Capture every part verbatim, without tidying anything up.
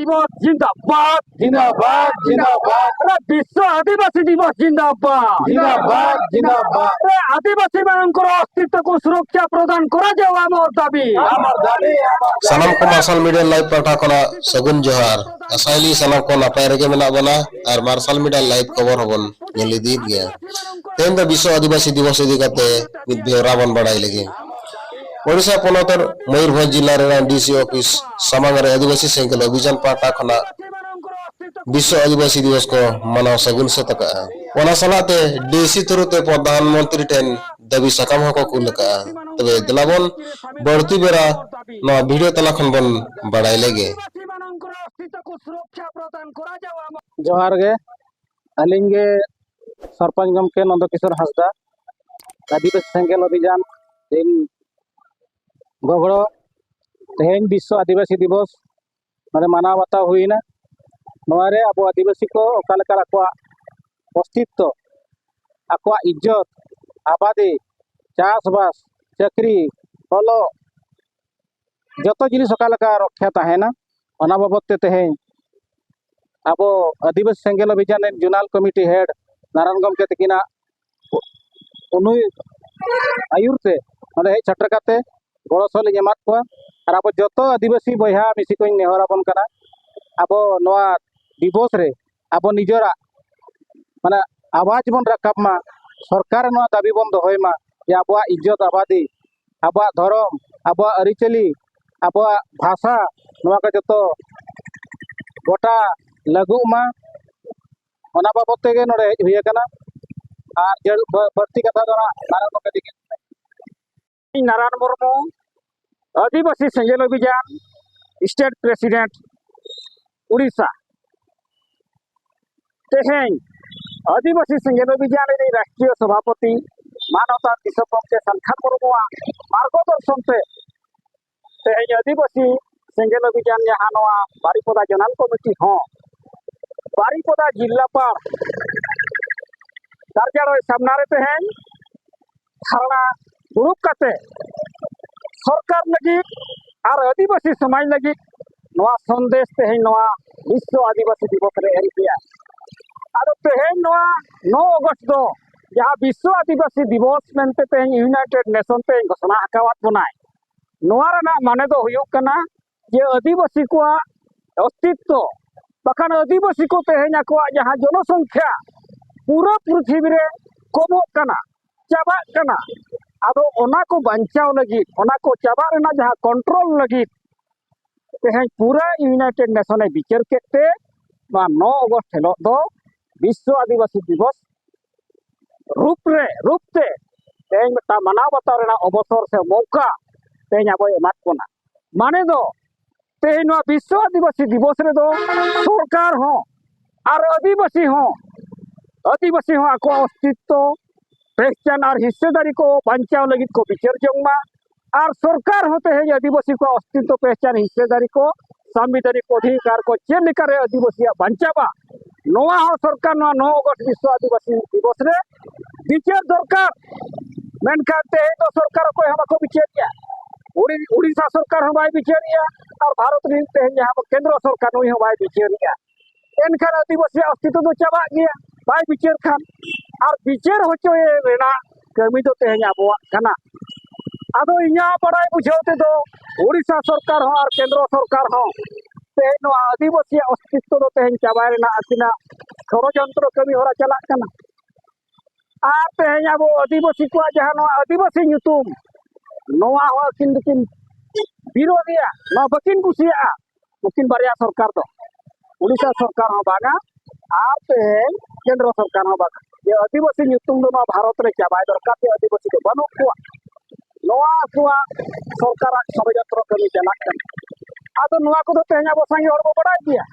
ଦିବସ ଜିନ୍ଦାବାଦ। ଜିନ୍ଦାବାଦ, ଜିନ୍ଦାବାଦ। ଆରେ ବିଶ୍ୱ ଆଦିବାସୀ ଦିବସ ଜିନ୍ଦାବାଦ। ଜିନ୍ଦାବାଦ, ଜିନ୍ଦାବାଦ। ଆରେ ଆଦିବାସୀ ମାନଙ୍କର ଅସ୍ତିତ୍ୱକୁ ସୁରକ୍ଷା ପ୍ରଦାନ କରାଯାଉ, ଆମର ଦାବି। ᱥᱟᱱᱟᱢ ᱠᱚ ᱢᱟᱨᱥᱟᱞ ᱢᱤᱰᱤᱭᱟ ᱞᱟᱭᱤᱵᱷ ᱯᱟᱦᱴᱟ ᱠᱷᱚᱱᱟᱜ ᱥᱟᱹᱜᱩᱱ ᱡᱚᱦᱟᱨ᱾ ᱟᱥᱟᱭᱟᱞᱤᱧ ᱥᱟᱱᱟᱢ ᱠᱚ ᱱᱟᱯᱟᱭ ᱨᱮᱜᱮ ᱢᱮᱱᱟᱜ ᱵᱚᱱᱟ ᱟᱨ ᱢᱟᱨᱥᱟᱞ ᱢᱤᱰᱤᱭᱟ ᱞᱟᱭᱤᱵᱷ ᱠᱷᱚᱵᱚᱨ ᱦᱚᱸᱵᱚᱱ ᱧᱮᱞ ᱤᱫᱤᱭᱮᱫ ᱜᱮᱭᱟ᱾ ᱛᱮᱦᱮᱧ ᱫᱚ ᱵᱤᱥᱣ ᱟᱹᱫᱤᱵᱟᱹᱥᱤ ᱫᱤᱵᱚᱥ ᱤᱫᱤ ᱠᱟᱛᱮ ᱢᱤᱫ ᱵᱮᱣᱨᱟ ᱵᱚᱱ ᱵᱟᱲᱟᱭ ᱞᱮᱜᱮ᱾ ᱳᱰᱤᱥᱟ ᱯᱚᱱᱚᱛ ᱢᱚᱭᱩᱨᱵᱷᱚᱸᱡᱽ ᱡᱤᱞᱟ ᱨᱮᱱᱟᱜ ᱰᱤᱥᱤ ᱚᱯᱷᱤᱥ ᱥᱟᱢᱟᱝ ᱨᱮ ᱟᱹᱫᱤᱵᱟᱹᱥᱤ ᱥᱮᱸᱜᱮᱞ ᱚᱵᱷᱤᱡᱟᱱ ᱯᱟᱦᱴᱟ ᱠᱷᱚᱱᱟᱜ ᱵᱤᱥᱣ ᱟᱹᱫᱤᱵᱟᱹᱥᱤ ᱫᱤᱵᱚᱥ ᱠᱚ ᱢᱟᱱᱟᱣ ᱥᱟᱹᱜᱩᱱ ᱥᱟᱹᱛ ᱟᱠᱟᱫᱼᱟ᱾ ᱚᱱᱟ ᱥᱟᱞᱟᱜ ᱛᱮ ᱰᱤᱥᱤ ᱛᱷᱨᱩ ᱛᱮ ᱯᱨᱚᱫᱷᱟᱱ ᱢᱚᱱᱛᱨᱤ ᱴᱷᱮᱱ ᱫᱟᱹᱵᱤ ᱥᱟᱠᱟᱢ ᱦᱚᱸᱠᱚ ᱠᱩᱞ ᱟᱠᱟᱫᱼᱟ᱾ ᱛᱚᱵᱮ ᱫᱮᱞᱟ ᱵᱚᱱ ᱵᱟᱹᱲᱛᱤ ᱵᱮᱲᱟ ᱱᱚᱣᱟ ᱵᱷᱤᱰᱤᱭᱳ ᱛᱟᱞᱟ ᱠᱷᱚᱱ ᱵᱚᱱ ᱵᱟᱲᱟᱭ ᱞᱮᱜᱮ᱾ ᱡᱚᱦᱟᱨ ᱜᱮ᱾ ᱟᱹᱞᱤᱧ ᱜᱮ ᱥᱚᱨᱯᱚᱧᱪ ᱜᱚᱢᱠᱮ ᱱᱚᱱᱫᱚ ᱠᱤᱥᱳᱨ ᱦᱟᱸᱥᱫᱟ, ᱟᱹᱫᱤᱵᱟᱹᱥᱤ ᱥᱮᱸᱜᱮᱞ ᱚᱵᱷᱤᱡᱟᱱ ᱨᱤᱱ ᱜᱚᱜᱽᱲᱚ᱾ ᱛᱮᱦᱮᱧ ᱵᱤᱥᱥᱚ ᱟᱹᱫᱤᱵᱟᱹᱥᱤ ᱫᱤᱵᱚᱥ ᱱᱚᱰᱮ ᱢᱟᱱᱟᱣ ᱵᱟᱛᱟᱣ ᱦᱩᱭᱱᱟ᱾ ᱱᱚᱣᱟ ᱨᱮ ᱟᱵᱚ ᱟᱹᱫᱤᱵᱟᱹᱥᱤ ᱠᱚ ᱚᱠᱟ ᱞᱮᱠᱟ ᱟᱠᱚᱣᱟᱜ ᱚᱥᱛᱤᱛᱛᱚ, ᱟᱠᱚᱣᱟᱜ ᱤᱡᱽᱡᱚᱛ, ᱟᱵᱟᱫᱤ, ᱪᱟᱥᱵᱟᱥ, ᱪᱟᱹᱠᱨᱤ, ᱚᱞᱚᱜ, ᱡᱚᱛᱚ ᱡᱤᱱᱤᱥ ᱚᱠᱟ ᱞᱮᱠᱟ ᱨᱚᱠᱷᱟ ᱛᱟᱦᱮᱱᱟ, ᱚᱱᱟ ᱵᱟᱵᱚᱫ ᱛᱮ ᱛᱮᱦᱮᱧ ᱟᱵᱚ ᱟᱹᱫᱤᱵᱟᱹᱥᱤ ᱥᱮᱸᱜᱮᱞ ᱚᱵᱷᱤᱡᱟᱱ ᱨᱮᱱ ᱡᱳᱱᱟᱞ ᱠᱚᱢᱤᱴᱤ ᱦᱮᱰ ᱱᱟᱨᱟᱭᱚᱱ ᱜᱚᱢᱠᱮ ᱛᱟᱹᱠᱤᱱᱟᱜ ᱩᱱᱩᱭ ᱟᱹᱭᱩᱨ ᱛᱮ ᱱᱚᱰᱮ ᱦᱮᱡ ᱥᱮᱴᱮᱨ ᱠᱟᱛᱮ ᱜᱚᱲᱚ ᱥᱚᱦᱚᱫ ᱞᱤᱧ ᱮᱢᱟᱫ ᱠᱚᱣᱟ᱾ ᱟᱨ ᱟᱵᱚ ᱡᱚᱛᱚ ᱟᱹᱫᱤᱵᱟᱹᱥᱤ ᱵᱚᱭᱦᱟ ᱢᱤᱥᱤ ᱠᱚᱧ ᱱᱮᱦᱚᱨ ᱟᱵᱚᱱ ᱠᱟᱱᱟ, ᱟᱵᱚ ᱱᱚᱣᱟ ᱫᱤᱵᱚᱥ ᱨᱮ ᱟᱵᱚ ᱱᱤᱡᱮᱨᱟᱜ ᱢᱟᱱᱮ ᱟᱣᱟᱡ ᱵᱚᱱ ᱨᱟᱠᱟᱵ ᱢᱟ, ᱥᱚᱨᱠᱟᱨ ᱨᱮ ᱱᱚᱣᱟ ᱫᱟᱹᱵᱤ ᱵᱚᱱ ᱫᱚᱦᱚᱭ ᱢᱟ ᱡᱮ ᱟᱵᱚᱣᱟᱜ ᱤᱡᱽᱡᱚᱛ ᱟᱵᱟᱫᱤ, ᱟᱵᱚᱣᱟᱜ ᱫᱷᱚᱨᱚᱢ, ᱟᱵᱚᱣᱟᱜ ᱟᱹᱨᱤᱪᱟᱹᱞᱤ, ᱟᱵᱚᱣᱟᱜ ᱵᱷᱟᱥᱟ, ᱱᱚᱣᱟ ᱠᱚ ᱡᱚᱛᱚ ᱜᱚᱴᱟ ᱞᱟᱹᱜᱩᱜ ᱢᱟ᱾ ᱚᱱᱟ ᱵᱟᱵᱚᱫ ᱛᱮᱜᱮ ᱱᱚᱰᱮ ᱦᱮᱡ ᱦᱩᱭ ᱟᱠᱟᱱᱟ᱾ ᱟᱨ ᱡᱟᱹᱨᱩ-, ᱵᱟᱹ-, ᱵᱟᱹᱲᱛᱤ ᱠᱟᱛᱷᱟ ᱫᱚ ᱱᱟᱦᱟᱜ ᱱᱟᱨᱟᱭᱚᱱ ᱜᱚᱢᱠᱮ ᱛᱟᱹᱠᱤᱱ᱾ ᱤᱧ ᱱᱟᱨᱟᱭᱚᱱ ᱢᱩᱨᱢᱩ, ᱟᱹᱫᱤᱵᱟᱹᱥᱤ ᱥᱮᱸᱜᱮᱞ ᱚᱵᱷᱤᱡᱟᱱ ᱥᱴᱮᱴ ᱯᱨᱮᱥᱤᱰᱮᱱᱴ, ᱩᱲᱤᱥᱥᱟ᱾ ᱛᱮᱦᱮᱧ ᱟᱹᱫᱤᱵᱟᱹᱥᱤ ᱥᱮᱸᱜᱮᱞ ᱚᱵᱷᱤᱡᱟᱱ ᱨᱤᱱᱤᱡ ᱨᱟᱥᱴᱨᱤᱭᱚ ᱥᱚᱵᱷᱟᱯᱚᱛᱤ ᱢᱟᱱᱚᱛᱟᱱ ᱫᱤᱥᱚᱢ ᱜᱚᱢᱠᱮ ᱥᱟᱞᱠᱷᱟᱱ ᱢᱩᱨᱢᱩᱣᱟᱜ ᱢᱟᱨᱜᱚᱫᱚᱨᱥᱚᱱ ᱛᱮ ᱛᱮᱦᱮᱧ ᱟᱹᱫᱤᱵᱟᱹᱥᱤ ᱥᱮᱸᱜᱮᱞ ᱚᱵᱷᱤᱡᱟᱱ ᱡᱟᱦᱟᱸ ᱱᱚᱣᱟ ᱵᱟᱨᱤᱯᱚᱫᱟ ᱡᱳᱱᱟᱞ ᱠᱚᱢᱤᱴᱤ ᱦᱚᱸ ᱵᱟᱨᱤᱯᱚᱫᱟ ᱡᱤᱞᱟᱯᱟᱲ ᱠᱟᱨᱡᱟᱞᱚᱭ ᱥᱟᱢᱱᱟ ᱨᱮ ᱛᱮᱦᱮᱧ ᱫᱷᱟᱨᱱᱟ ᱫᱩᱲᱩᱵ ᱠᱟᱛᱮ ᱥᱚᱨᱠᱟᱨ ᱞᱟᱹᱜᱤᱫ ᱟᱨ ᱟᱹᱫᱤᱵᱟᱹᱥᱤ ᱥᱚᱢᱟᱡᱽ ᱞᱟᱹᱜᱤᱫ ᱱᱚᱣᱟ ᱥᱚᱱᱫᱮᱥ ᱛᱮᱦᱮᱧ ᱱᱚᱣᱟ ᱵᱤᱥᱥᱚ ᱟᱹᱫᱤᱵᱟᱹᱥᱤ ᱫᱤᱵᱚᱥ ᱨᱮ ᱮᱢ ᱠᱮᱜᱼᱟ᱾ ᱟᱫᱚ ᱛᱮᱦᱮᱧ ᱱᱚᱣᱟ ᱱᱚ ᱚᱜᱚᱥᱴ ᱫᱚ ᱡᱟᱦᱟᱸ ᱵᱤᱥᱥᱚ ᱟᱹᱫᱤᱵᱟᱹᱥᱤ ᱫᱤᱵᱚᱥ ᱢᱮᱱᱛᱮ ᱛᱮᱦᱮᱧ ᱤᱭᱩᱱᱟᱭᱴᱮᱰ ᱱᱮᱥᱚᱱ ᱛᱮᱦᱮᱧ ᱜᱷᱳᱥᱚᱱᱟ ᱟᱠᱟᱣᱟᱫ ᱵᱚᱱᱟᱭ, ᱱᱚᱣᱟ ᱨᱮᱱᱟᱜ ᱢᱟᱱᱮ ᱫᱚ ᱦᱩᱭᱩᱜ ᱠᱟᱱᱟ ᱡᱮ ᱟᱹᱫᱤᱵᱟᱹᱥᱤ ᱠᱚᱣᱟᱜ ᱚᱥᱛᱤᱛᱛᱚ, ᱵᱟᱠᱷᱟᱱ ᱟᱹᱫᱤᱵᱟᱹᱥᱤ ᱠᱚ ᱛᱮᱦᱮᱧ ᱟᱠᱚᱣᱟᱜ ᱡᱟᱦᱟᱸ ᱡᱚᱱᱚᱥᱚᱝᱠᱷᱟ ᱯᱩᱨᱟᱹ ᱯᱨᱤᱛᱷᱤᱵᱤ ᱨᱮ ᱠᱚᱢᱚᱜ ᱠᱟᱱᱟ, ᱪᱟᱵᱟᱜ ᱠᱟᱱᱟ, ᱟᱫᱚ ᱚᱱᱟ ᱠᱚ ᱵᱟᱧᱪᱟᱣ ᱞᱟᱹᱜᱤᱫ, ᱚᱱᱟ ᱠᱚ ᱪᱟᱵᱟᱜ ᱨᱮᱱᱟᱜ ᱡᱟᱦᱟᱸ ᱠᱚᱱᱴᱨᱳᱞ ᱞᱟᱹᱜᱤᱫ ᱛᱮᱦᱮᱧ ᱯᱩᱨᱟᱹ ᱤᱭᱩᱱᱟᱭᱴᱮᱰ ᱱᱮᱥᱚᱱ ᱮ ᱵᱤᱪᱟᱹᱨ ᱠᱮᱫ ᱛᱮ ᱱᱚᱣᱟ ᱱᱚ ᱚᱜᱚᱥᱴ ᱦᱤᱞᱳᱜ ᱫᱚ ᱵᱤᱥᱥᱚ ᱟᱹᱫᱤᱵᱟᱹᱥᱤ ᱫᱤᱵᱚᱥ ᱨᱩᱯ ᱨᱮ, ᱨᱩᱯ ᱛᱮ ᱛᱮᱦᱮᱧ ᱢᱤᱫᱴᱟᱝ ᱢᱟᱱᱟᱣ ᱵᱟᱛᱟᱣ ᱨᱮᱱᱟᱜ ᱚᱵᱚᱥᱚᱨ ᱥᱮ ᱢᱚᱣᱠᱟ ᱛᱮᱦᱮᱧ ᱟᱵᱚᱭ ᱮᱢᱟᱫ ᱵᱚᱱᱟ᱾ ᱢᱟᱱᱮ ᱫᱚ ᱛᱮᱦᱮᱧ ᱱᱚᱣᱟ ᱵᱤᱥᱥᱚ ᱟᱹᱫᱤᱵᱟᱹᱥᱤ ᱫᱤᱵᱚᱥ ᱨᱮᱫᱚ ᱥᱚᱨᱠᱟᱨ ᱦᱚᱸ ᱟᱨ ᱟᱹᱫᱤᱵᱟᱹᱥᱤ ᱦᱚᱸ, ᱟᱹᱫᱤᱵᱟᱹᱥᱤ ᱦᱚᱸ ᱟᱠᱚᱣᱟᱜ ᱚᱥᱛᱤᱛᱛᱚ, ᱯᱮᱦᱪᱟᱱ ᱟᱨ ᱦᱤᱥᱥᱟᱹᱫᱟᱨᱤ ᱠᱚ ᱵᱟᱧᱪᱟᱣ ᱞᱟᱹᱜᱤᱫ ᱠᱚ ᱵᱤᱪᱟᱹᱨ ᱡᱚᱝ ᱢᱟ᱾ ᱟᱨ ᱥᱚᱨᱠᱟᱨ ᱦᱚᱸ ᱛᱮᱦᱮᱧ ᱟᱹᱫᱤᱵᱟᱹᱥᱤ ᱠᱚᱣᱟᱜ ᱚᱥᱛᱤᱛᱛᱚ, ᱯᱮᱦᱪᱟᱱ, ᱦᱤᱥᱥᱟᱹᱫᱟᱨᱤ ᱠᱚ, ᱥᱟᱢᱵᱤᱫᱷᱟᱱᱤᱠ ᱚᱫᱷᱤᱠᱟᱨ ᱠᱚ ᱪᱮᱫ ᱞᱮᱠᱟᱨᱮ ᱟᱹᱫᱤᱵᱟᱹᱥᱤᱭᱟᱜ ᱵᱟᱧᱪᱟᱜᱼᱟ, ᱱᱚᱣᱟ ᱦᱚᱸ ᱥᱚᱨᱠᱟᱨ ᱱᱚᱣᱟ ᱱᱚ ᱚᱜᱚᱥᱴ ᱵᱤᱥᱥᱚ ᱟᱹᱫᱤᱵᱟᱹᱥᱤ ᱫᱤᱵᱚᱥ ᱨᱮ ᱵᱤᱪᱟᱹᱨ ᱫᱚᱨᱠᱟᱨ᱾ ᱢᱮᱱᱠᱷᱟᱱ ᱛᱮᱦᱮᱧ ᱫᱚ ᱥᱚᱨᱠᱟᱨ ᱚᱠᱚᱭ ᱦᱚᱸ ᱵᱟᱠᱚ ᱵᱤᱪᱟᱹᱨᱮᱜᱼᱟ᱾ ᱩᱲᱤ-, ᱩᱲᱤᱥᱥᱟ ᱥᱚᱨᱠᱟᱨ ᱦᱚᱸ ᱵᱟᱭ ᱵᱤᱪᱟᱹᱨᱮᱜᱼᱟ, ᱟᱨ ᱵᱷᱟᱨᱚᱛ ᱨᱮᱱ ᱛᱮᱦᱮᱧ ᱡᱟᱦᱟᱸ ᱠᱮᱱᱫᱨᱚ ᱥᱚᱨᱠᱟᱨ, ᱱᱩᱭ ᱦᱚᱸ ᱵᱟᱭ ᱵᱤᱪᱟᱹᱨᱮᱜᱼᱟ᱾ ᱮᱱᱠᱷᱟᱱ ᱟᱹᱫᱤᱵᱟᱹᱥᱤᱭᱟᱜ ᱚᱥᱛᱤᱛᱛᱚ ᱫᱚ ᱪᱟᱵᱟᱜ ᱜᱮᱭᱟ, ᱵᱟᱭ ᱵᱤᱪᱟᱹᱨ ᱠᱷᱟᱱ᱾ ᱟᱨ ᱵᱤᱪᱟᱹᱨ ᱦᱚᱪᱚᱭ ᱨᱮᱱᱟᱜ ᱠᱟᱹᱢᱤ ᱫᱚ ᱛᱮᱦᱮᱧ ᱟᱵᱚᱣᱟᱜ ᱠᱟᱱᱟ᱾ ᱟᱫᱚ ᱤᱧᱟᱹᱜ ᱵᱟᱲᱟᱭ ᱵᱩᱡᱷᱟᱹᱣ ᱛᱮᱫᱚ ᱩᱲᱤᱥᱥᱟ ᱥᱚᱨᱠᱟᱨ ᱦᱚᱸ ᱟᱨ ᱠᱮᱱᱫᱨᱚ ᱥᱚᱨᱠᱟᱨ ᱦᱚᱸ ᱛᱮᱦᱮᱧ ᱱᱚᱣᱟ ᱟᱹᱫᱤᱵᱟᱹᱥᱤᱭᱟᱜ ᱚᱥᱛᱤᱛᱛᱚ ᱫᱚ ᱛᱮᱦᱮᱧ ᱪᱟᱵᱟᱭ ᱨᱮᱱᱟᱜ ᱟᱹᱠᱤᱱᱟᱜ ᱥᱚᱲᱚᱡᱚᱱᱛᱨᱚ ᱠᱟᱹᱢᱤ ᱦᱚᱨᱟ ᱪᱟᱞᱟᱜ ᱠᱟᱱᱟ᱾ ᱟᱨ ᱛᱮᱦᱮᱧ ᱟᱵᱚ ᱟᱹᱫᱤᱵᱟᱹᱥᱤ ᱠᱚᱣᱟᱜ ᱡᱟᱦᱟᱸ ᱱᱚᱣᱟ ᱟᱹᱫᱤᱵᱟᱹᱥᱤ ᱧᱩᱛᱩᱢ, ᱱᱚᱣᱟ ᱦᱚᱸ ᱟᱹᱠᱤᱱ ᱫᱚᱠᱤᱱ ᱵᱤᱨᱳᱫᱷᱮᱜᱼᱟ, ᱱᱚᱣᱟ ᱵᱟᱹᱠᱤᱱ ᱠᱩᱥᱤᱭᱟᱜᱼᱟ᱾ ᱱᱩᱠᱤᱱ ᱵᱟᱨᱭᱟ ᱥᱚᱨᱠᱟᱨ ᱫᱚ, ᱩᱲᱤᱥᱥᱟ ᱥᱚᱨᱠᱟᱨ ᱦᱚᱸ ᱵᱟᱝᱟ ᱟᱨ ᱛᱮᱦᱮᱧ ᱠᱮᱱᱫᱨᱚ ᱥᱚᱨᱠᱟᱨ ᱦᱚᱸ ᱵᱟᱝᱟ, ᱡᱮ ᱟᱹᱫᱤᱵᱟᱹᱥᱤ ᱧᱩᱛᱩᱢ ᱫᱚ ᱱᱚᱣᱟ ᱵᱷᱟᱨᱚᱛ ᱨᱮ ᱪᱟᱵᱟᱭ ᱫᱚᱨᱠᱟᱨ, ᱡᱮ ᱟᱹᱫᱤᱵᱟᱹᱥᱤ ᱫᱚ ᱵᱟᱹᱱᱩᱜ ᱠᱚᱣᱟ᱾ ᱱᱚᱣᱟ ᱟᱠᱚᱣᱟᱜ ᱥᱚᱨᱠᱟᱨᱟᱜ ᱥᱚᱲᱚᱡᱚᱱᱛᱨᱚ ᱠᱟᱹᱢᱤ ᱪᱟᱞᱟᱜ ᱠᱟᱱᱟ᱾ ᱟᱫᱚ ᱱᱚᱣᱟ ᱠᱚᱫᱚ ᱛᱮᱦᱮᱧ ᱟᱵᱚ ᱥᱟᱸᱜᱮ ᱦᱚᱲ ᱵᱚ ᱵᱟᱲᱟᱭ ᱜᱮᱭᱟ,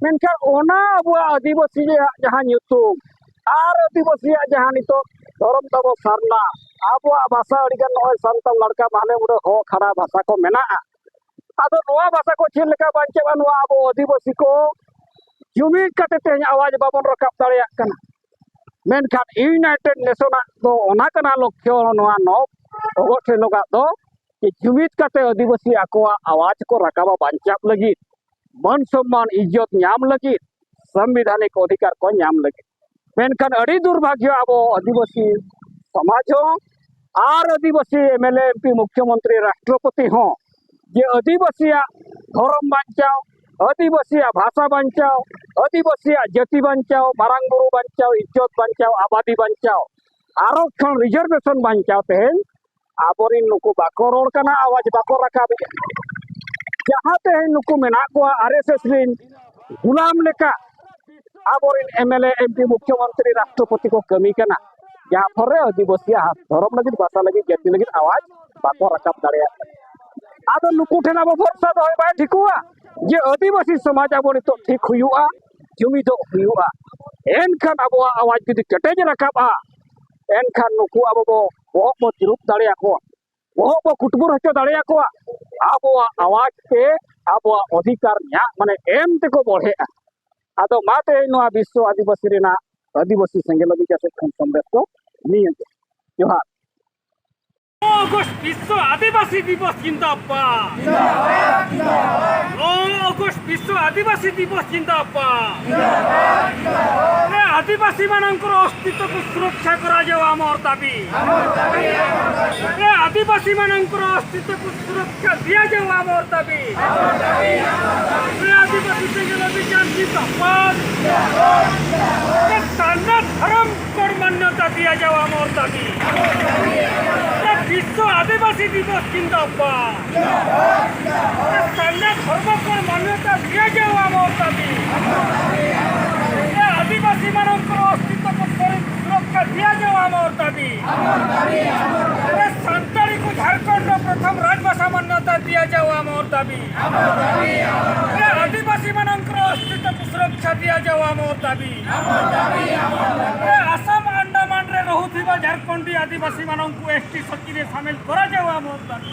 ᱢᱮᱱᱠᱷᱟᱱ ᱚᱱᱟ ᱟᱵᱚᱣᱟᱜ ᱟᱹᱫᱤᱵᱟᱹᱥᱤᱭᱟᱜ ᱡᱟᱦᱟᱸ ᱧᱩᱛᱩᱢ ᱟᱨ ᱟᱹᱫᱤᱵᱟᱹᱥᱤᱭᱟᱜ ᱡᱟᱦᱟᱸ ᱱᱤᱛᱚᱜ ᱫᱷᱚᱨᱚᱢ ᱛᱟᱵᱚ ᱥᱟᱨᱱᱟ, ᱟᱵᱚᱣᱟᱜ ᱵᱷᱟᱥᱟ ᱟᱹᱰᱤᱜᱟᱱ ᱱᱚᱜᱼᱚᱭ ᱥᱟᱱᱛᱟᱲ ᱞᱟᱲᱠᱟ ᱢᱟᱦᱞᱮ ᱢᱩᱰᱟᱹ ᱦᱚ ᱠᱷᱟᱲᱟ ᱵᱷᱟᱥᱟ ᱠᱚ ᱢᱮᱱᱟᱜᱼᱟ᱾ ᱟᱫᱚ ᱱᱚᱣᱟ ᱵᱷᱟᱥᱟ ᱠᱚ ᱪᱮᱫ ᱞᱮᱠᱟ ᱵᱟᱧᱪᱟᱜᱼᱟ, ᱱᱚᱣᱟ ᱟᱵᱚ ᱟᱹᱫᱤᱵᱟᱹᱥᱤ ᱠᱚ ᱡᱩᱢᱤᱫ ᱠᱟᱛᱮ ᱛᱮᱦᱮᱧ ᱟᱣᱟᱡᱽ ᱵᱟᱵᱚᱱ ᱨᱟᱠᱟᱵ ᱫᱟᱲᱮᱭᱟᱜ ᱠᱟᱱᱟ᱾ ᱢᱮᱱᱠᱷᱟᱱ ᱤᱭᱩᱱᱟᱭᱴᱮᱰ ᱱᱮᱥᱚᱱᱟᱜ ᱫᱚ ᱚᱱᱟ ᱠᱟᱱᱟ ᱞᱚᱠᱠᱷᱚ, ᱱᱚᱣᱟ ᱱᱚ ᱚᱜᱚᱥᱴ ᱦᱤᱞᱳᱜᱟᱜ ᱫᱚ, ᱡᱮ ᱡᱩᱢᱤᱫ ᱠᱟᱛᱮ ᱟᱹᱫᱤᱵᱟᱹᱥᱤ ᱟᱠᱚᱣᱟᱜ ᱟᱣᱟᱡᱽ ᱠᱚ ᱨᱟᱠᱟᱵᱟ ᱵᱟᱧᱪᱟᱣ ᱞᱟᱹᱜᱤᱫ᱾ ᱢᱟᱹᱱ ᱥᱚᱢᱢᱟᱱ ᱤᱡᱽᱡᱚᱛ ᱧᱟᱢ ᱞᱟᱹᱜᱤᱫ, ᱥᱟᱝᱵᱤᱫᱷᱟᱱᱤᱠ ᱚᱫᱷᱤᱠᱟᱨ ᱠᱚ ᱧᱟᱢ ᱞᱟᱹᱜᱤᱫ᱾ ᱢᱮᱱᱠᱷᱟᱱ ᱟᱹᱰᱤ ᱫᱩᱨᱵᱷᱟᱜᱽᱭᱚ, ᱟᱵᱚ ᱟᱹᱫᱤᱵᱟᱹᱥᱤ ᱥᱚᱢᱟᱡᱽ ᱦᱚᱸ ᱟᱨ ᱟᱹᱫᱤᱵᱟᱹᱥᱤ M L A, M P, ᱢᱩᱠᱷᱭᱚᱢᱚᱱᱛᱨᱤ, ᱨᱟᱥᱴᱨᱚᱯᱚᱛᱤ ᱦᱚᱸ ᱡᱮ ᱟᱹᱫᱤᱵᱟᱹᱥᱤᱭᱟᱜ ᱫᱷᱚᱨᱚᱢ ᱵᱟᱧᱪᱟᱣ, ᱟᱹᱫᱤᱵᱟᱹᱥᱤᱭᱟᱜ ᱵᱷᱟᱥᱟ ᱵᱟᱧᱪᱟᱣ, ᱟᱹᱫᱤᱵᱟᱹᱥᱤᱭᱟᱜ ᱡᱟᱹᱛᱤ ᱵᱟᱧᱪᱟᱣ, ᱢᱟᱨᱟᱝ ᱵᱩᱨᱩ ᱵᱟᱧᱪᱟᱣ, ᱤᱡᱽᱡᱚᱛ ᱵᱟᱧᱪᱟᱣ, ᱟᱵᱟᱫᱤ ᱵᱟᱧᱪᱟᱣ, ᱟᱨᱚᱠᱠᱷᱚᱱ, ᱨᱤᱡᱟᱨᱵᱷᱮᱥᱚᱱ ᱵᱟᱧᱪᱟᱣ ᱛᱮᱦᱮᱧ ᱟᱵᱚᱨᱮᱱ ᱱᱩᱠᱩ ᱵᱟᱠᱚ ᱨᱚᱲ ᱠᱟᱱᱟ, ᱟᱣᱟᱡᱽ ᱵᱟᱠᱚ ᱨᱟᱠᱟᱵᱮᱜᱼᱟ᱾ ᱡᱟᱦᱟᱸ ᱛᱮᱦᱮᱧ ᱱᱩᱠᱩ ᱢᱮᱱᱟᱜ ᱠᱚᱣᱟ ᱟᱨ ᱮᱥ ᱮᱥ ᱨᱮᱱ ᱜᱩᱞᱟᱢ ᱞᱮᱠᱟ, ᱟᱵᱚᱨᱮᱱ M L A, M P, ᱢᱩᱠᱷᱭᱚᱢᱚᱱᱛᱨᱤ, ᱨᱟᱥᱴᱨᱚᱯᱚᱛᱤ ᱠᱚ ᱠᱟᱹᱢᱤ ᱠᱟᱱᱟ, ᱡᱟᱦᱟᱸ ᱯᱷᱚᱨ ᱨᱮ ᱟᱹᱫᱤᱵᱟᱹᱥᱤᱭᱟᱜ ᱦᱟᱥ-, ᱫᱷᱚᱨᱚᱢ ᱞᱟᱹᱜᱤᱫ, ᱵᱷᱟᱥᱟ ᱞᱟᱹᱜᱤᱫ, ᱡᱟᱹᱛᱤ ᱞᱟᱹᱜᱤᱫ ᱟᱣᱟᱡᱽ ᱵᱟᱠᱚ ᱨᱟᱠᱟᱵ ᱫᱟᱲᱮᱭᱟᱜ ᱠᱟᱱᱟ᱾ ᱟᱫᱚ ᱱᱩᱠᱩ ᱴᱷᱮᱱ ᱟᱵᱚ ᱵᱷᱚᱨᱥᱟ ᱫᱚᱦᱚᱭ ᱵᱟᱭ ᱴᱷᱤᱠᱚᱜᱼᱟ ᱡᱮ ᱟᱹᱫᱤᱵᱟᱹᱥᱤ ᱥᱚᱢᱟᱡᱽ ᱟᱵᱚ ᱱᱤᱛᱚᱜ ᱴᱷᱤᱠ ᱦᱩᱭᱩᱜᱼᱟ, ᱡᱩᱢᱤᱫᱚᱜ ᱦᱩᱭᱩᱜᱼᱟ, ᱮᱱᱠᱷᱟᱱ ᱟᱵᱚᱣᱟᱜ ᱟᱣᱟᱡᱽ ᱡᱩᱫᱤ ᱠᱮᱴᱮᱡ ᱨᱟᱠᱟᱵᱼᱟ, ᱮᱱᱠᱷᱟᱱ ᱱᱩᱠᱩ ᱟᱵᱚ ᱵᱚ ᱵᱚᱦᱚᱜ ᱵᱚ ᱛᱤᱨᱩᱵ ᱫᱟᱲᱮᱭᱟᱠᱚᱣᱟ, ᱵᱚᱦᱚᱜ ᱵᱚ ᱠᱩᱴᱵᱩᱨ ᱦᱚᱪᱚ ᱫᱟᱲᱮᱭᱟᱠᱚᱣᱟ, ᱟᱵᱚᱣᱟᱜ ᱟᱣᱟᱡᱽ ᱛᱮ ᱟᱵᱚᱣᱟᱜ ᱚᱫᱷᱤᱠᱟᱨ ᱧᱟᱢ, ᱢᱟᱱᱮ ᱮᱢ ᱛᱮᱠᱚ ᱵᱚᱲᱦᱮᱜᱼᱟ᱾ ᱟᱫᱚ ᱢᱟ ᱛᱮᱦᱮᱧ ᱱᱚᱣᱟ ᱵᱤᱥᱥᱚ ᱟᱹᱫᱤᱵᱟᱹᱥᱤ ᱨᱮᱱᱟᱜ ᱟᱹᱫᱤᱵᱟᱹᱥᱤ ᱥᱮᱸᱜᱮᱞ ᱚᱵᱷᱤᱡᱟᱱ ᱥᱮᱫ ᱠᱷᱚᱱ ᱥᱚᱱᱫᱮᱥ ᱫᱚ ᱱᱤᱭᱟᱹ ᱜᱮ᱾ ᱡᱚᱦᱟᱨ᱾ ଅଗଷ୍ଟ ବିଶ୍ୱ ଆଦିବାସୀ ଦିବସ ଜିନ୍ଦାବାଦ। ନଅ ଅଗଷ୍ଟ ବିଶ୍ୱ ଆଦିବାସୀ ଦିବସ ଜିନ୍ଦାବାଦ। ଏ ଆଦିବାସୀମାନଙ୍କର ଅସ୍ତିତ୍ୱକୁ ସୁରକ୍ଷା କରାଯାଉ ଆମର ଦାବି। ଏ ଆଦିବାସୀମାନଙ୍କର ଅସ୍ତିତ୍ୱକୁ ସୁରକ୍ଷା ଦିଆଯାଉ ଆମର ଦାବି। ଏ ଆଦିବାସୀ ସେଲ୍ ଅଭିଯାନ ଜିନ୍ଦାବାଦ। ଏ ସାରନା ଧରମ କୋଡ୍ ମାନ୍ୟତା ଦିଆଯାଉ ଆମର ଦାବି। ଏ ବିଶ୍ୱ ଆଦିବାସୀ ଦିବସ ଜିନ୍ଦାବାଦ। ଏ ସାରନା ଧର୍ମ କୋଡ୍ ମାନ୍ୟତା ଦିଆଯାଉ ଆମର ଦାବି। ଏ ଆଦିବାସୀମାନଙ୍କର ଅସ୍ତିତ୍ୱକୁ ସୁର-, ସୁରକ୍ଷା ଦିଆଯାଉ ଆମର ଦାବି। ଏ ସାନ୍ତାଳୀକୁ ଝାଡ଼ଖଣ୍ଡର ପ୍ରଥମ ରାଜଭାଷା ମାନ୍ୟତା ଦିଆଯାଉ ଆମର ଦାବି। ଏ ଆଦିବାସୀମାନଙ୍କର ଅସ୍ତିତ୍ୱକୁ ସୁରକ୍ଷା ଦିଆଯାଉ ଆମର ଦାବି। ଏ ଆସାମ ଆଣ୍ଡାମାନରେ ରହୁଥିବା ଝାଡ଼ଖଣ୍ଡୀ ଆଦିବାସୀମାନଙ୍କୁ ଏସ୍ ଟି ସୂଚୀରେ ସାମିଲ କରାଯାଉ ଆମର ଦାବି।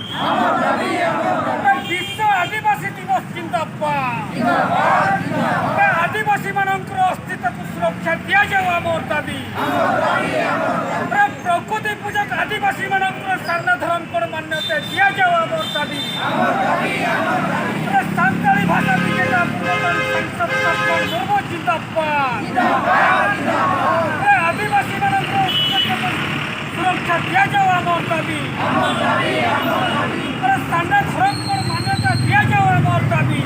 ଏ ବିଶ୍ୱ ଆଦିବାସୀ ଦିବସ ଜିନ୍ଦାବାଦ। ଏ ଆଦିବାସୀମାନଙ୍କର ଅସ୍ତିତ୍ୱକୁ ସୁରକ୍ଷା ଦିଆଯାଉ ଆମର ଦାବି। ଏ ପ୍ରକୃତି ପୂଜକ ଆଦିବାସୀମାନଙ୍କର ସାରନା ଧରମ କୋଡ୍ ମାନ୍ୟତା ଦିଆଯାଉ ଆମର ଦାବି। ଏ ᱥᱟᱱᱛᱟᱲᱤ ᱵᱷᱟᱥᱟ ᱵᱤᱡᱮᱛᱟ ᱯᱩᱨᱵᱚᱛᱚᱱ ᱥᱟᱝᱥᱚᱫ ᱥᱚᱨᱠᱟᱨ ᱢᱩᱨᱢᱩ ᱡᱤᱱᱫᱟᱵᱟᱫ। ᱟᱨᱮ ᱟᱹᱫᱤᱵᱟᱹᱥᱤ ᱢᱟᱱᱚᱝᱠᱚ ᱚᱥᱛᱤᱛᱛᱚ ᱥᱩᱨᱚᱠᱷᱟ ᱫᱤᱭᱟ ᱡᱟᱣ ᱟᱢᱚᱨ ᱫᱟᱵᱤ। ᱟᱨᱮ ᱥᱟᱨᱱᱟ ᱫᱷᱚᱨᱚᱢ ᱠᱳᱰ ᱢᱟᱱᱭᱚᱛᱟ ᱫᱤᱭᱟ ᱡᱟᱣ ᱟᱢᱚᱨ ᱫᱟᱵᱤ।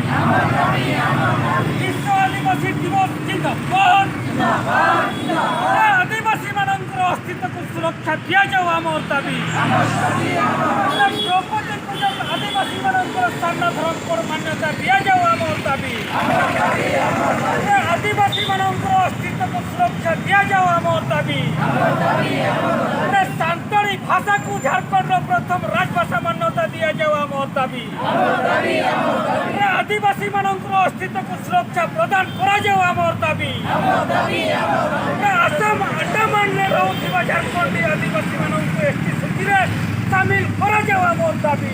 ᱵᱤᱥᱥᱚ ᱟᱹᱫᱤᱵᱟᱹᱥᱤ ᱫᱤᱵᱚᱥ ᱡᱤᱱᱫᱟᱵᱟᱫ। ᱟᱨᱮ ᱟᱹᱫᱤᱵᱟᱹᱥᱤ ᱢᱟᱱᱚᱝᱠᱚ ᱚᱥᱛᱤᱛᱛᱚ ᱠᱚ ᱥᱩᱨᱚᱠᱷᱟ ᱫᱤᱭᱟ ᱡᱟᱣ ᱟᱢᱚᱨ ᱫᱟᱵᱤ। ᱟᱨᱮ ᱫᱨᱚᱯᱚᱫᱤ ᱢᱩᱨᱢᱩ ᱟᱹᱫᱤᱵᱟᱹᱥᱤ ᱢᱟᱱᱚᱝᱠᱚ ᱥᱟᱨᱱᱟ ᱫᱷᱚᱨᱚᱢ ᱠᱳᱰ ᱢᱟᱱᱭᱚᱛᱟ ᱫᱤᱭᱟ ᱡᱟᱣ ᱟᱢᱚᱨ ᱫᱟᱵᱤ। ᱟᱨᱮ ᱟᱹᱫᱤᱵᱟᱹᱥᱤ ᱢᱟᱱᱚᱝᱠᱚ ᱚᱥᱛᱤᱛᱛᱚ ᱠᱚ ᱥᱩᱨᱚᱠᱷᱟ ᱫᱤᱭᱟ ᱡᱟᱣ ᱟᱢᱚᱨ ᱫᱟᱵᱤ। ᱟᱨᱮ ᱥᱟᱱᱛᱟᱲᱤ ᱵᱷᱟᱥᱟ ᱠᱚ ᱡᱷᱟᱲᱠᱷᱚᱸᱰ ᱨᱮ ᱯᱨᱚᱛᱷᱚᱢ ᱨᱟᱡᱽ ᱵᱷᱟᱥᱟ ᱢᱟᱱᱭᱚᱛᱟ ᱫᱤᱭᱟ ᱡᱟᱣ ᱟᱢᱚᱨ ᱫᱟᱵᱤ। ᱟᱨᱮ ᱟᱹᱫᱤᱵᱟᱹᱥᱤ ᱢᱟᱱᱚᱝᱠᱚ ᱚᱥᱛᱤᱛᱛᱚ ᱠᱚ ᱥᱩᱨᱚᱠᱷᱟ ᱯᱨᱚᱫᱟᱱ ᱠᱚᱨᱟ ᱡᱟᱣ ᱟᱢᱚᱨ ᱫᱟᱵᱤ। ᱟᱨᱮ ᱟᱥᱟᱢ ᱟᱱᱰᱟᱢᱟᱱ ᱨᱮ ᱨᱚᱦᱩ ᱛᱷᱤᱵᱟ ᱡᱷᱟᱲᱠᱷᱚᱸᱰᱤ ᱟᱹᱫᱤᱵᱟᱹᱥᱤ ᱢᱟᱱᱚᱝᱠᱚ ᱮᱥᱴᱤ ᱥᱩᱪᱤ ᱨᱮ ᱥᱟᱢᱤᱞ ᱠᱚᱨᱟ ᱡᱟᱣ ᱟᱢᱚᱨ ᱫᱟᱵᱤ।